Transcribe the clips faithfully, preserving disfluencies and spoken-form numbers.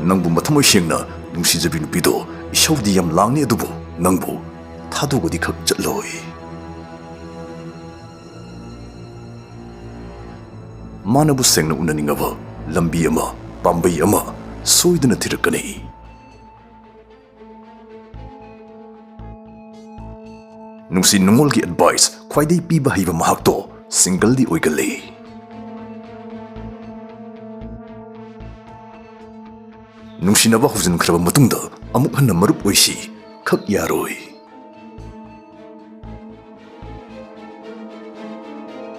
ꯅꯪꯕꯨ ꯃꯊꯃꯣꯏ ꯁꯦꯡꯅ ꯅꯨꯡꯁꯤꯖꯕꯤ ꯅꯨꯄꯤꯗꯣ ꯏꯁꯧꯗꯤ ꯌꯥꯝ ꯂꯥꯡꯅꯤ, ꯑꯗꯨꯕꯨ ꯅꯪꯕꯨ ꯊꯥꯗꯣꯛꯑꯗꯤ ꯈꯛ ꯆꯠꯂꯣꯏ꯫ ꯃꯥꯅꯕꯨ ꯁꯦꯡꯅ ꯎꯅꯅꯤꯡꯉꯕ ꯂꯝꯕꯤ ꯑꯃ, ꯄꯥꯝꯕꯩ ꯑꯃ ꯁꯣꯏꯗꯅ ꯊꯤꯔꯛꯀꯅꯤ꯫ ꯅꯨꯡꯁꯤ ꯅꯨꯡꯉꯣꯜꯒꯤ ꯑꯦꯗꯚꯥꯏꯁ ꯈ꯭ꯋꯥꯏꯗꯒꯤ ꯄꯤꯕ ꯍꯩꯕ ꯃꯍꯥꯛꯇꯣ ꯁꯤꯡꯒꯜꯗꯤ ꯑꯣꯏꯒꯜꯂꯤ꯫ ꯅꯨꯡꯁꯤꯅꯕ ꯍꯧꯖꯤꯟꯈ꯭ꯔꯕ ꯃꯇꯨꯡꯗ ꯑꯃꯨꯛ ꯍꯟꯅ ꯃꯔꯨꯞ ꯑꯣꯏꯁꯤ ꯈꯛ ꯌꯥꯔꯣꯏ꯫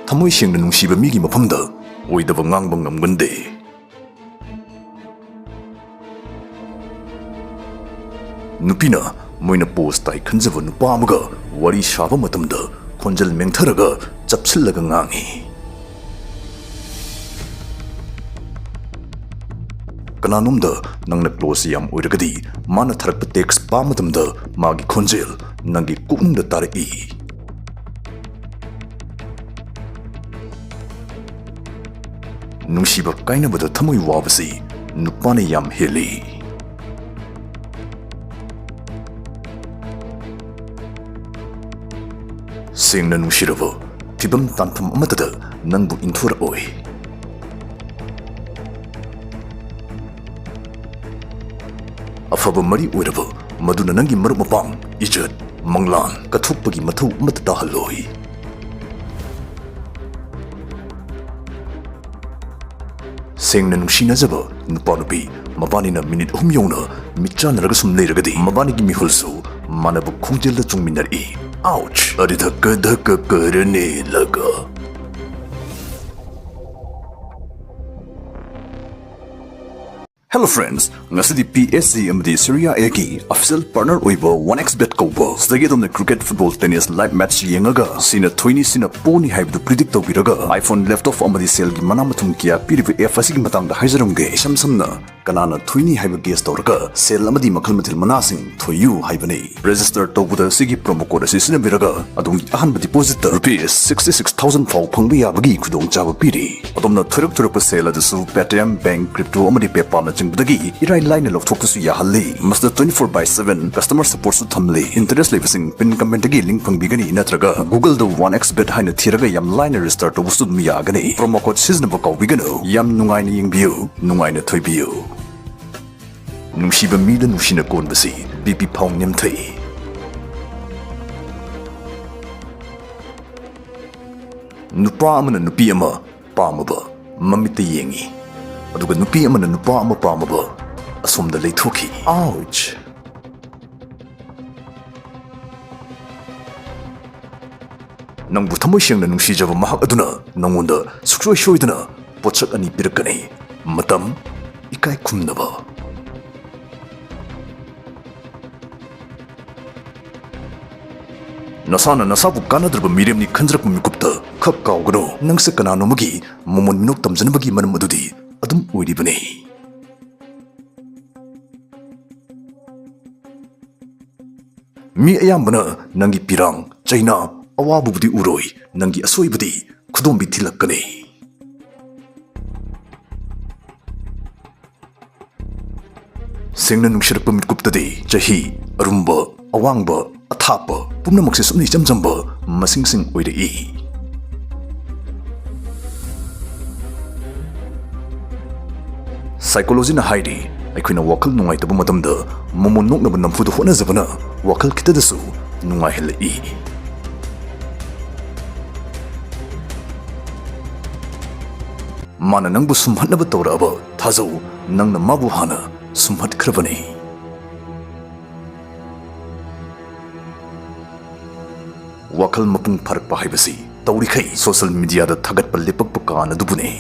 ꯊꯃꯣꯏ ꯁꯦꯡꯅ ꯅꯨꯡꯁꯤꯕ ꯃꯤꯒꯤ ꯃꯐꯝꯗ ꯑꯣꯏꯗꯕ ꯉꯥꯡꯕ ꯉꯝꯒꯟꯗꯦ꯫ ꯅꯨꯄꯤꯅ ꯃꯣꯏꯅ ꯄꯣꯁ ꯇꯥꯏ ꯈꯟꯖꯕ ꯅꯨꯄꯥ ꯑꯃꯒ ꯋꯥꯔꯤ ꯁꯥꯕ ꯃꯇꯝꯗ ꯈꯣꯟꯖꯦꯜ ꯃꯦꯡꯊꯔꯒ ꯆꯞꯁꯤꯜꯂꯒ ꯉꯥꯡꯏ꯫ ꯀꯅꯥꯅꯣꯝꯗ ꯅꯪꯅ ꯀ꯭ꯂꯣꯁ ꯌꯥꯝ ꯑꯣꯏꯔꯒꯗꯤ ꯃꯥꯅ ꯊꯥꯔꯛꯄ ꯇꯦꯛꯁ ꯄꯥꯕ ꯃꯇꯝꯗ ꯃꯥꯒꯤ ꯈꯣꯟꯖꯦꯜ ꯅꯪꯒꯤ ꯄꯨꯛꯅꯤꯡꯗ ꯇꯥꯔꯛꯏ꯫ ꯅꯨꯡꯁꯤꯕ ꯀꯥꯏꯅꯕꯗ ꯊꯃꯣꯏ ꯋꯥꯕꯁꯤ ꯅꯨꯄꯥꯅ ꯌꯥꯝ ꯍꯦꯜꯂꯤ꯫ ꯁꯦꯡꯅ ꯅꯨꯡꯁꯤꯔꯕ, ꯐꯤꯕꯝ ꯇꯥꯟꯐꯝ ꯑꯃꯠꯇꯗ ꯅꯪꯕꯨ ꯏꯟꯊꯣꯔꯛꯑꯣꯏ꯫ ꯑꯐꯕ ꯃꯔꯤ ꯑꯣꯏꯔꯕ ꯃꯗꯨꯅ ꯅꯪꯒꯤ ꯃꯔꯨꯞ ꯃꯄꯥꯡ, ꯏꯖꯠ, ꯃꯪꯂꯥꯟ ꯀꯠꯊꯣꯛꯄꯒꯤ ꯃꯊꯧ ꯑꯃꯠꯇ ꯇꯥꯍꯜꯂꯣꯏ꯫ ꯁꯦꯡꯅ ꯅꯨꯡꯁꯤꯅꯖꯕ ꯅꯨꯄꯥ ꯅꯨꯄꯤ ꯃꯕꯥꯅꯤꯅ ꯃꯤꯅꯤꯠ ꯑꯍꯨꯝ ꯌꯧꯅ ꯃꯤꯠ ꯆꯥꯟꯅꯔꯒ ꯁꯨꯝ ꯂꯩꯔꯒꯗꯤ ꯃꯕꯥꯅꯤꯒꯤ ꯃꯤꯍꯨꯜꯁꯨ ꯃꯥꯟꯅꯕ ꯈꯣꯡꯖꯦꯜꯗ ꯆꯣꯡꯃꯤꯟꯅꯔꯛꯏ꯫ ꯑꯥꯎꯆ! ꯑꯔꯤꯊꯛꯀ ꯙꯛꯀ ꯀꯔꯅꯦ ꯂꯒ꯫ Hello friends, ꯉꯁꯤꯗꯤ ꯄꯤ ꯑꯦꯁ ꯖꯤ ꯑꯃꯗꯤ ꯁꯤꯔꯤꯌꯥ ꯑꯦꯒꯤ ꯑꯣꯐꯤꯁꯤꯌꯦꯜ ꯄꯥꯔꯠꯅꯔ ꯑꯣꯏꯕ ꯋꯥꯟ ꯑꯦꯛꯁ ꯕꯦꯠ ꯀꯧꯕ ꯁꯤꯗꯒꯤ ꯑꯗꯣꯝꯅ cricket, football, tennis live match ꯌꯦꯡꯉꯒ ꯁꯤꯅ ꯊꯣꯏꯅꯤ, ꯁꯤꯅ ꯄꯣꯅꯤ ꯍꯥꯏꯕꯗꯨ ꯄ꯭ꯔꯤꯗꯤꯛ ꯇꯧꯕꯤꯔꯒ iPhone laptop ꯑꯃꯗꯤ ꯁꯦꯜꯒꯤ ꯃꯅꯥ ꯃꯊꯨꯝ ꯀꯌꯥ ꯄꯤꯔꯤꯕ ꯑꯦꯞ ꯑꯁꯤꯒꯤ ꯃꯇꯥꯡꯗ ꯍꯥꯏꯖꯔꯝꯒꯦ꯫ ꯏꯁꯝ ꯁꯝꯅ ꯀꯅꯥꯅ ꯊꯣꯏꯅꯤ ꯍꯥꯏꯕ ꯒꯦꯁ ꯇꯧꯔꯒ ꯁꯦꯜ ꯑꯃꯗꯤ ꯃꯈꯜ ꯃꯊꯦꯜ ꯃꯅꯥꯁꯤꯡ ꯊꯣꯏꯌꯨ ꯍꯥꯏꯕꯅꯤ꯫ ꯔꯦꯖꯤꯁꯇꯔ ꯇꯧꯕꯗ ꯁꯤꯒꯤ ꯄ꯭ꯔꯣꯃꯣ ꯀꯣꯗ ꯑꯁꯤ ꯁꯤꯖꯤꯟꯅꯕꯤꯔꯒ ꯑꯗꯣꯝꯒꯤ ꯑꯍꯥꯟꯕ ꯗꯤꯄꯣꯖꯤꯠꯇ ꯔꯨꯄꯤꯁ ꯁꯤꯛꯁꯇꯤ ꯁꯤꯛꯁ ꯊꯥꯎꯖꯟ ꯐꯥꯎ ꯐꯪꯕ ꯌꯥꯕꯒꯤ ꯈꯨꯗꯣꯡꯆꯥꯕ ꯄꯤꯔꯤ꯫ ꯑꯗꯣꯝꯅ ꯊꯣꯏꯔꯛ ꯊꯣꯏꯔꯛꯄ ꯁꯦꯜ ꯑꯗꯨꯁꯨ Paytm, ꯕꯦꯡꯛ, ꯀ꯭ꯔꯤꯞꯇꯣ ꯑꯃꯗꯤ PayPalꯅꯆꯤꯡꯕ ꯗꯒꯤ ꯏꯔꯥꯏ ꯂꯥꯏꯅ ꯂꯧꯊꯣꯛꯄꯁꯨ ꯌꯥꯍꯜꯂꯤ꯫ ꯃꯁꯤꯗ twenty four by seven customer supportꯁꯨ ꯊꯝꯂꯤ꯫ Interest ꯂꯩꯕꯁꯤꯡ pin commentꯇꯒꯤ link ꯐꯪꯕꯤꯒꯅꯤ, ꯅꯠꯇ꯭ꯔꯒ Googleꯗ one X bet ꯍꯥꯏꯅ ꯊꯤꯔꯒ ꯌꯥꯝ ꯂꯥꯏꯅ register ꯇꯧꯕꯁꯨ ꯑꯗꯨꯝ ꯌꯥꯒꯅꯤ꯫ Promo code ꯁꯤꯖꯤꯟꯅꯕ ꯀꯥꯎꯕꯤꯒꯅꯨ꯫ ꯌꯥꯝ ꯅꯨꯡꯉꯥꯏꯅ ꯌꯦꯡꯕꯤꯌꯨ, ꯅꯨꯡꯉꯥꯏꯅ ꯊꯣꯏꯕꯤꯌꯨ꯫ ꯅꯨꯡꯁꯤꯕ ꯃꯤꯗ ꯅꯨꯡꯁꯤꯅ ꯀꯣꯟꯕꯁꯤ B P ꯐꯥꯎ ꯅꯦꯝꯊꯩ꯫ ꯅꯨꯄꯥ ꯑꯃꯅ ꯅꯨꯄꯤ ꯑꯃ ꯄꯥꯝꯃꯕ ꯃꯃꯤꯠꯇ ꯌꯦꯡꯉꯤ, ꯑꯗꯨꯒ ꯅꯨꯄꯤ ꯑꯃꯅ ꯅꯨꯄꯥ ꯑꯃ ꯄꯥꯝꯃꯕ ꯑꯁꯣꯝꯗ ꯂꯩꯊꯣꯛꯈꯤ꯫ Ouch! ꯅꯪꯕꯨ ꯊꯃꯣꯏ ꯁꯦꯡꯅ ꯅꯨꯡꯁꯤꯖꯕ ꯃꯍꯥꯛ ꯑꯗꯨꯅ ꯅꯪꯉꯣꯟꯗ ꯁꯨꯡꯁꯣꯏ ꯁꯣꯏꯗꯅ ꯄꯣꯠꯁꯛ ꯑꯅꯤ ꯄꯤꯔꯛꯀꯅꯤ: ꯃꯇꯝ, ꯏꯀꯥꯏ ꯈꯨꯝꯅꯕ꯫ ꯅꯁꯥꯅ ꯅꯁꯥꯕꯨ ꯀꯥꯟꯅꯗ꯭ꯔꯕ ꯃꯤꯔꯦꯝꯅꯤ ꯈꯟꯖꯔꯛꯄ ꯃꯤꯀꯨꯞꯇ ꯈꯛ ꯀꯥꯎꯒꯅꯨ꯫ ꯅꯪꯁꯦ ꯀꯅꯥꯅꯣ ꯑꯃꯒꯤ ꯃꯃꯣꯟ ꯃꯤꯅꯣꯛ ꯇꯝꯖꯅꯕꯒꯤ ꯃꯔꯝ ꯑꯗꯨꯗꯤ ꯑꯗꯨꯝ ꯑꯣꯏꯔꯤꯕꯅꯤ꯫ ꯃꯤ ꯑꯌꯥꯝꯕꯅ ꯅꯪꯒꯤ ꯄꯤꯔꯥꯡ, ꯆꯩꯅꯥ, ꯑꯋꯥꯕꯕꯨꯗꯤ ꯎꯔꯣꯏ, ꯅꯪꯒꯤ ꯑꯁꯣꯏꯕꯗꯤ ꯈꯨꯗꯣꯝꯕꯤ ꯊꯤꯜꯂꯛꯀꯅꯤ꯫ ꯁꯦꯡꯅ ꯅꯨꯡꯁꯤꯔꯛꯄ ꯃꯤꯀꯨꯞꯇꯗꯤ ꯆꯍꯤ, ꯑꯔꯨꯝꯕ, ꯑꯋꯥꯡꯕ, ꯑꯊꯥꯞꯄ ꯄꯨꯝꯅꯃꯛꯁꯦ ꯁꯨꯞꯅ ꯏꯆꯝ ꯆꯝꯕ ꯃꯁꯤꯡꯁꯤꯡ ꯑꯣꯏꯔꯛꯏ꯫ Psychologyꯅ ꯍꯥꯏꯔꯤ, ꯑꯩꯈꯣꯏꯅ ꯋꯥꯈꯜ ꯅꯨꯡꯉꯥꯏꯇꯕ ꯃꯇꯝꯗ ꯃꯃꯣꯟ ꯅꯣꯛꯅꯕ ꯅꯝꯐꯨꯗ ꯍꯣꯠꯅꯖꯕꯅ ꯋꯥꯈꯜ ꯈꯤꯇꯗꯁꯨ ꯅꯨꯡꯉꯥꯏꯍꯜꯂꯛꯏ꯫ ꯃꯥꯅ ꯅꯪꯕꯨ ꯁꯨꯝꯍꯠꯅꯕ ꯇꯧꯔꯛꯑꯕ ꯊꯥꯖꯧ, ꯅꯪꯅ ꯃꯥꯕꯨ ꯍꯥꯟꯅ ꯁꯨꯝꯍꯠꯈ꯭ꯔꯕꯅꯤ꯫ ꯋꯥꯈꯜ ꯃꯄꯨꯡ ꯐꯥꯔꯛꯄ ꯍꯥꯏꯕꯁꯤ ꯇꯧꯔꯤꯈꯩ social mediaꯗ ꯊꯥꯒꯠꯄ ꯂꯦꯞꯄꯛꯄ ꯀꯥꯟ ꯑꯗꯨꯕꯨꯅꯤ꯫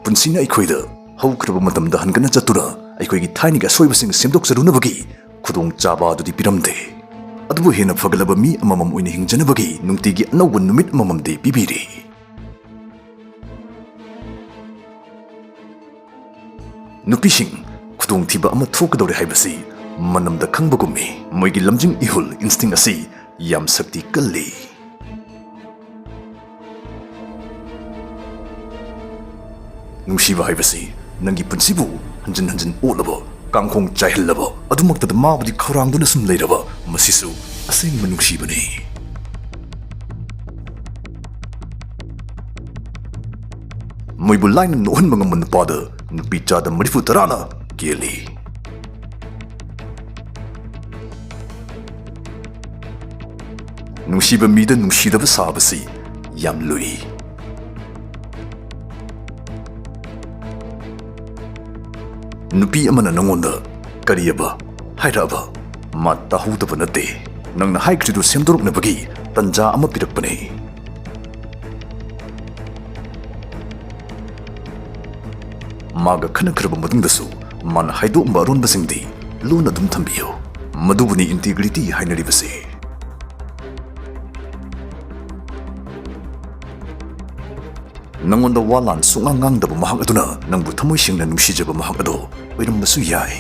ꯄꯨꯟꯁꯤꯅ ꯑꯩꯈꯣꯏꯗ ꯍꯧꯈ꯭ꯔꯕ ꯃꯇꯝꯗ ꯍꯟꯒꯠꯅ ꯆꯠꯇꯨꯅ ꯑꯩꯈꯣꯏꯒꯤ ꯊꯥꯏꯅꯒꯤ ꯑꯁꯣꯏꯕꯁꯤꯡ ꯁꯦꯝꯗꯣꯛꯆꯔꯨꯅꯕꯒꯤ ꯈꯨꯗꯣꯡꯆꯥꯕ ꯑꯗꯨꯗꯤ ꯄꯤꯔꯝꯗꯦ꯫ ꯑꯗꯨꯕꯨ ꯍꯦꯟꯅ ꯐꯒꯠꯂꯕ ꯃꯤ ꯑꯃꯃꯝ ꯑꯣꯏꯅ ꯍꯤꯡꯖꯅꯕꯒꯤ ꯅꯨꯡꯇꯤꯒꯤ ꯑꯅꯧꯕ ꯅꯨꯃꯤꯠ ꯑꯃꯃꯝꯗꯤ ꯄꯤꯕꯤꯔꯤ꯫ ꯅꯨꯄꯤꯁꯤꯡ, ꯈꯨꯗꯣꯡꯊꯤꯕ ꯑꯃ ꯊꯣꯛꯀꯗꯧꯔꯦ ꯍꯥꯏꯕꯁꯤ ꯃꯅꯝꯗ ꯈꯪꯕꯒꯨꯝꯃꯤ꯫ ꯃꯣꯏꯒꯤ ꯂꯝꯖꯤꯡ ꯏꯍꯨꯜ, instinct, ꯑꯁꯤ ꯌꯥꯝ ꯁꯛꯇꯤ ꯀꯜꯂꯤ꯫ ꯅꯨꯡꯁꯤꯕ ꯍꯥꯏꯕꯁꯤ ꯅꯪꯒꯤ ꯄꯨꯟꯁꯤꯕꯨ ꯍꯟꯖꯤꯟ ꯍꯟꯖꯤꯟ ꯑꯣꯠꯂꯕ, ꯀꯥꯡꯈꯣꯡ ꯆꯥꯏꯍꯜꯂꯕ, ꯑꯗꯨꯃꯛꯇꯗ ꯃꯥꯕꯨꯗꯤ ꯈꯧꯔꯥꯡꯗꯨꯅ ꯁꯨꯝ ꯂꯩꯔꯕ, ꯃꯁꯤꯁꯨ ꯑꯁꯦꯡꯕ ꯅꯨꯡꯁꯤꯕꯅꯤ꯫ ꯃꯣꯏꯕꯨ ꯂꯥꯏꯅ ꯅꯣꯛꯍꯟꯕ ꯉꯝꯕ ꯅꯨꯄꯥꯗ ꯅꯨꯄꯤ ꯆꯥꯗ ꯃꯔꯤꯐꯨ ꯇꯔꯥꯅ ꯀꯦꯜꯂꯤ꯫ ꯅꯨꯡꯁꯤꯕ ꯃꯤꯗ ꯅꯨꯡꯁꯤꯗꯕ ꯁꯥꯕꯁꯤ ꯌꯥꯝ ꯂꯨꯏ꯫ ꯅꯨꯄꯤ ꯑꯃꯅ ꯅꯉꯣꯟꯗ "ꯀꯔꯤꯑꯕ?" ꯍꯥꯏꯔꯛꯑꯕ, ꯃꯥ ꯇꯥꯍꯧꯗꯕ ꯅꯠꯇꯦ꯫ ꯅꯪꯅ ꯍꯥꯏꯈ꯭ꯔꯤꯗꯨ ꯁꯦꯝꯗꯣꯔꯛꯅꯕꯒꯤ ꯇꯟꯖꯥ ꯑꯃ ꯄꯤꯔꯛꯄꯅꯤ꯫ ꯃꯥꯒ ꯈꯟꯅꯈ꯭ꯔꯕ ꯃꯇꯨꯡꯗꯁꯨ ꯃꯥꯅ ꯍꯥꯏꯗꯣꯛꯑꯝꯕ ꯑꯔꯣꯟꯕꯁꯤꯡꯗꯤ ꯂꯣꯟꯅ ꯑꯗꯨꯝ ꯊꯝꯕꯤꯌꯨ꯫ ꯃꯗꯨꯕꯨꯅꯤ integrity ꯍꯥꯏꯅꯔꯤꯕꯁꯦ꯫ ꯅꯉꯣꯟꯗ ꯋꯥ ꯂꯥꯟ ꯁꯨꯡꯉꯥꯡ ꯉꯥꯡꯗꯕ ꯃꯍꯥꯛ ꯑꯗꯨꯅ ꯅꯪꯕꯨ ꯊꯃꯣꯏ ꯁꯦꯡꯅ ꯅꯨꯡꯁꯤꯖꯕ ꯃꯍꯥꯛ ꯑꯗꯣ ꯑꯣꯏꯔꯝꯕꯁꯨ ꯌꯥꯏ꯫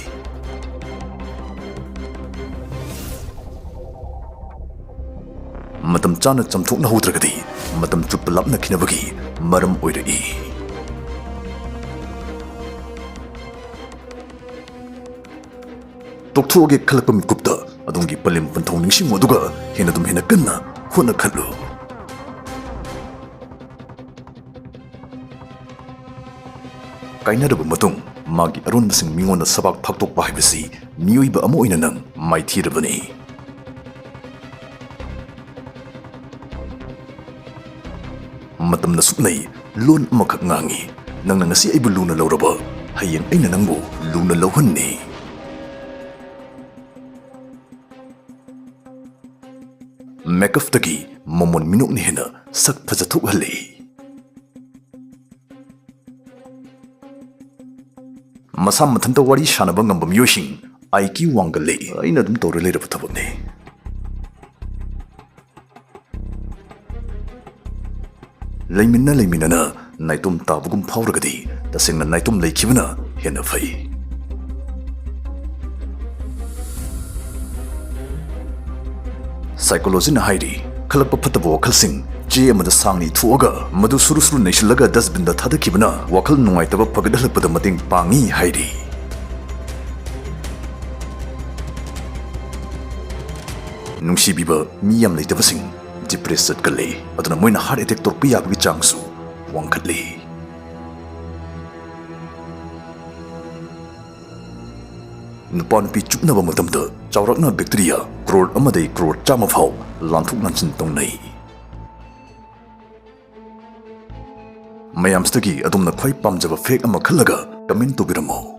ꯃꯇꯝ ꯆꯥꯅ ꯆꯥꯝꯊꯣꯛꯅꯍꯧꯗ꯭ꯔꯒꯗꯤ ꯃꯇꯝ ꯆꯨꯞꯄ ꯂꯥꯞꯅꯈꯤꯅꯕꯒꯤ ꯃꯔꯝ ꯑꯣꯏꯔꯛꯏ꯫ ꯇꯣꯛꯊꯣꯛꯑꯒꯦ ꯈꯜꯂꯛꯄ ꯃꯤꯀꯨꯞꯇ ꯑꯗꯣꯝꯒꯤ ꯄꯂꯦꯝ ꯄꯟꯊꯧ ꯅꯤꯡꯁꯤꯡꯉꯨ, ꯑꯗꯨꯒ ꯍꯦꯟꯅ ꯑꯗꯨꯝ ꯍꯦꯟꯅ ꯀꯟꯅ ꯍꯣꯠꯅꯈꯠꯂꯨ꯫ ꯀꯥꯏꯅꯔꯕ ꯃꯇꯨꯡ ꯃꯥꯒꯤ ꯑꯔꯣꯟꯕꯁꯤꯡ ꯃꯤꯉꯣꯟꯗ ꯁꯕꯥꯛ ꯐꯥꯛꯇꯣꯛꯄ ꯍꯥꯏꯕꯁꯤ ꯃꯤꯑꯣꯏꯕ ꯑꯃ ꯑꯣꯏꯅ ꯅꯪ ꯃꯥꯏꯊꯤꯔꯕꯅꯤ꯫ ꯃꯇꯝꯅ ꯁꯨꯛꯅꯩ ꯂꯣꯟ ꯑꯃꯈꯛ ꯉꯥꯡꯉꯤ꯫ ꯅꯪꯅ ꯉꯁꯤ ꯑꯩꯕꯨ ꯂꯨꯅ ꯂꯧꯔꯕ, ꯍꯌꯦꯡ ꯑꯩꯅ ꯅꯪꯕꯨ ꯂꯨꯅ ꯂꯧꯍꯟꯅꯤ꯫ ꯃꯦꯀꯞꯇꯒꯤ ꯃꯃꯣꯟ ꯃꯤꯅꯣꯛꯅ ꯍꯦꯟꯅ ꯁꯛ ꯐꯖꯊꯣꯛꯍꯜꯂꯤ꯫ ꯃꯁꯥ ꯃꯊꯟꯇ ꯋꯥꯔꯤ ꯁꯥꯟꯅꯕ ꯉꯝꯕ ꯃꯤꯑꯣꯏꯁꯤꯡ IQ ꯋꯥꯡꯒꯜꯂꯤ꯫ ꯑꯩꯅ ꯑꯗꯨꯝ ꯇꯧꯔ ꯂꯩꯔꯕ ꯊꯕꯛꯅꯤ꯫ ꯂꯩꯃꯤꯟꯅ ꯂꯩꯃꯤꯟꯅꯅ ꯅꯥꯏꯇꯣꯝ ꯇꯥꯕꯒꯨꯝ ꯐꯥꯎꯔꯒꯗꯤ ꯇꯁꯦꯡꯅ ꯅꯥꯏꯇꯣꯝ ꯂꯩꯈꯤꯕꯅ ꯍꯦꯟꯅ ꯐꯩ꯫ Psychologyꯅ ꯍꯥꯏꯔꯤ, ꯈꯜꯂꯛꯄ ꯐꯠꯇꯕ ꯋꯥꯈꯜꯁꯤꯡ ꯆꯦ ꯑꯃꯗ ꯁꯥꯡꯅ ꯏꯊꯣꯛꯑꯒ ꯃꯗꯨ ꯁꯨꯔꯨ ꯁꯨꯔꯨ ꯅꯩꯁꯤꯜꯂꯒ dustbin ꯗ ꯊꯥꯗꯈꯤꯕꯅ ꯋꯥꯈꯜ ꯅꯨꯡꯉꯥꯏꯇꯕ ꯐꯒꯠꯍꯜꯂꯛꯄꯗ ꯃꯇꯦꯡ ꯄꯥꯡꯉꯤ ꯍꯥꯏꯔꯤ꯫ ꯅꯨꯡꯁꯤꯕꯤꯕ ꯃꯤ ꯌꯥꯝ ꯂꯩꯇꯕꯁꯤꯡ depress ꯆꯠꯀꯜꯂꯤ, ꯑꯗꯨꯅ ꯃꯣꯏꯅ heart attack ꯇꯧꯔꯛꯄ ꯌꯥꯕꯒꯤ ꯆꯥꯡꯁꯨ ꯋꯥꯡꯈꯠꯂꯤ꯫ ꯅꯨꯄꯥ ꯅꯨꯄꯤ ꯆꯨꯞꯅꯕ ꯃꯇꯝꯗ ꯆꯥꯎꯔꯥꯛꯅ bacteria crore ꯑꯃꯗꯒꯤ crore ꯆꯥꯝꯃ ꯐꯥꯎ ꯂꯥꯟꯊꯣꯛ ꯂꯥꯟꯁꯤꯟ ꯇꯧꯅꯩ꯫ ꯃꯌꯥꯝꯁꯤꯗꯒꯤ ꯑꯗꯣꯝꯅ ꯈ꯭ꯋꯥꯏ ꯄꯥꯝꯖꯕ fact ꯑꯃ ꯈꯜꯂꯒ comment ꯇꯧꯕꯤꯔꯝꯃꯨ꯫